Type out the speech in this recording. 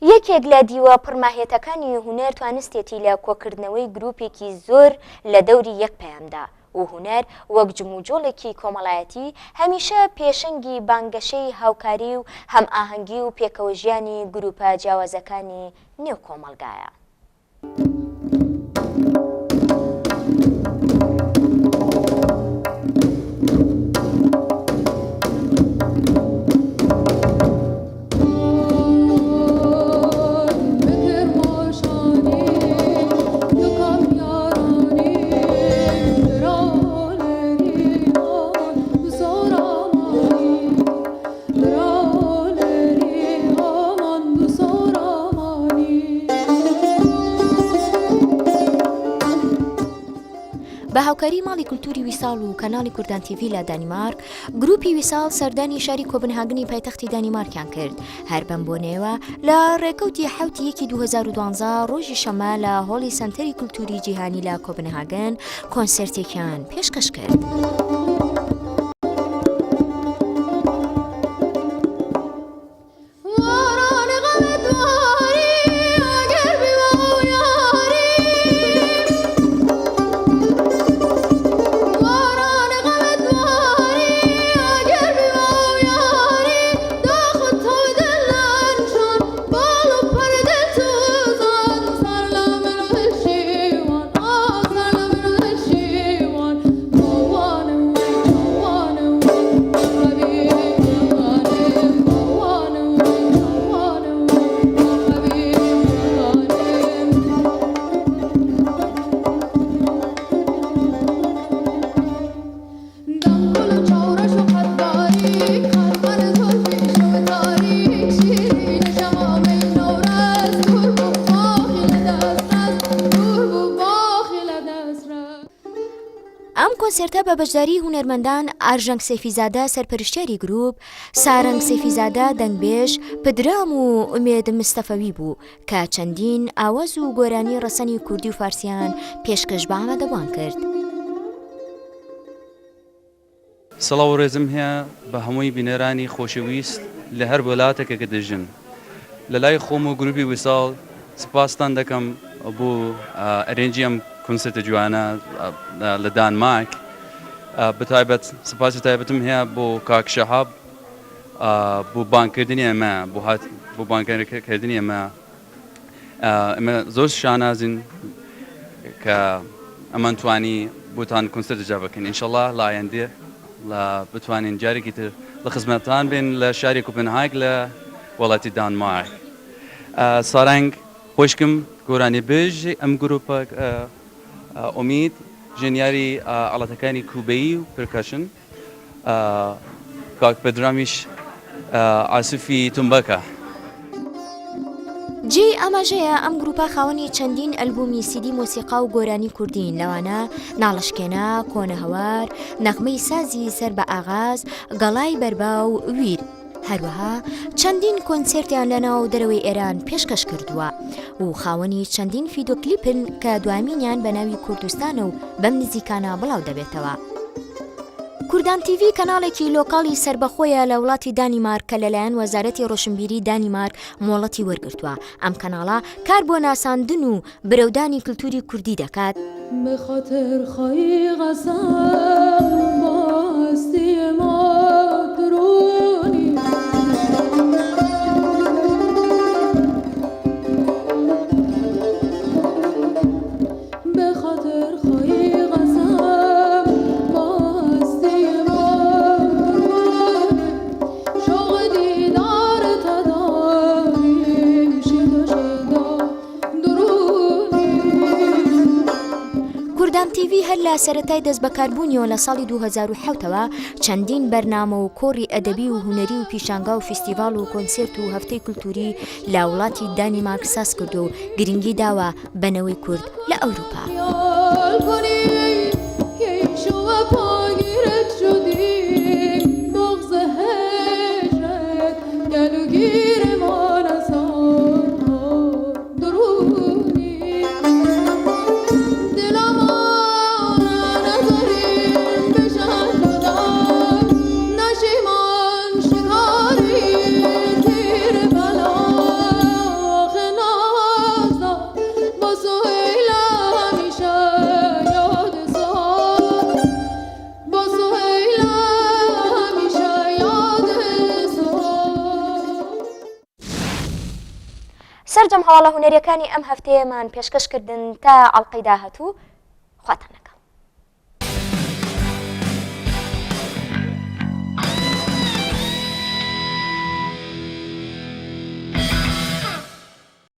یەکێک لە دیوە پڕماهیەتەکانی هونەر توانستێتی لە کۆکردنەوەی گروپێکی زۆر لە دەوری یەک پەیامدا و هونەر وەک جموجۆڵێکی کۆمەڵایەتی هەمیشە پێشەنگی بانگەشەی هاوکاری و هەمئاهەنگی و پێکەوەژیانی گروپە جیاوازەکانی نێو کۆمەڵگایە. بە هاوکاری ماڵی کولتوری ویساڵ و کەناڵی کوردان تیڤی لە دانیمارک، گروپی ویساڵ سەردانی شاری کۆبنهاگنی پایتەختی دانیمارکیان کرد، هەر بەم بۆنەیەوە لە ڕێکەوتی حەوتی یەکی 2012 ڕۆژی شەممە لە هۆڵی سەنتەری کولتوری جیهانی لە کۆبنهاگن کۆنسێرتێکیان پێشکەش کرد. ئەم کۆنسێرتە بە بەشداریی هونەرمەندان ئارژەنگ سەیفیزادە سەرپەرشتیاری گرووپ، سارەنگ سەیفیزادە دەنگبێژ، پدرام و ئومێد مستەفەوی بوو کە چەندین ئاواز و گۆرانی ڕەسەنی کوردی و فارسیان پێشکەش بە ئامادەبووان کرد. سڵاو و ڕێزم هەیە بە هەمووی بینەرانی خۆشەویست لە هەر وەلاتەکە کە دەژن. لە لای خۆم و گروپی ویساڵ سپاستان دەکەم بۆ arrange ی ئەم کۆنسێرتە جوانە لە دانمارک. بە تایبەت سپاسی تایبەتم هەیە بۆ کاک شەهاب بۆ بانگکردنی ئێمە بۆ هات بۆ بانگکردنی ئێمە. ئێمە زۆر شانازین کە ئەمان توانی بۆتان کۆنسێرت ئیجرا بکەین ئینشەڵا لە ئایندە لە بتوانین جارێکی تر لە خزمەتان بین لە شاری کوپنهاگ لە وڵاتی دانمارک سارەنگ خوشکم گۆرانی بێژ ئەم گروپە ئومید ژەنیاری ئاڵەتەکانی کوبەیی و percussion کاک پدرامیش عاسفی تونبەکە. جێی ئاماژەیە ئەم گروپە خاوەنی چەندین ئەلبومی سیدی مۆسیقا و گۆرانی کوردین لەوانە، ناڵەشکێنە، کۆنە هەوار، نەغمەی سازی سەر بە ئاغاز، گەڵای بەربا و ویر. هەروەها چەندین کۆنسێرتیان لە ناو دەرەوەی ئێران پێشکەش کردووە و خاوەنی چەندین ڤیدۆکلیپن کە دوامینیان بە ناوی کوردستانە و بەم نزیکانە بڵاو دەبێتەوە. کوردان تیڤی کەناڵێکی local ی سەربەخۆیە لە وڵاتی دانیمارک کە لەلایەن وەزارەتی ڕۆشنبیری دانیمارک مۆڵەتی وەرگرتووە. ئەم کەناڵە کار بۆ ناساندن و برەودانی کلتوری کوردی دەکات. کوردان تیڤی هەر لە سەرەتای دەستبەکاربوونیەوە لە ساڵی 2007 ەوە چەندین بەرنامە و کۆڕی ئەدەبی و هونەری و پیشانگا و فیستیڤاڵ و کۆنسێرت و هەفتەی کولتووری لە وڵاتی دانیمارک ساز کردووە و گرنگی داوە بە نەوەی کورد لە ئەوروپا. سەرجەم هەواڵە هونەریەکانی ئەم هەفتەیەمان پێشکەش کردن تا ئەڵقەی داهاتوو خواتان لەگەڵ.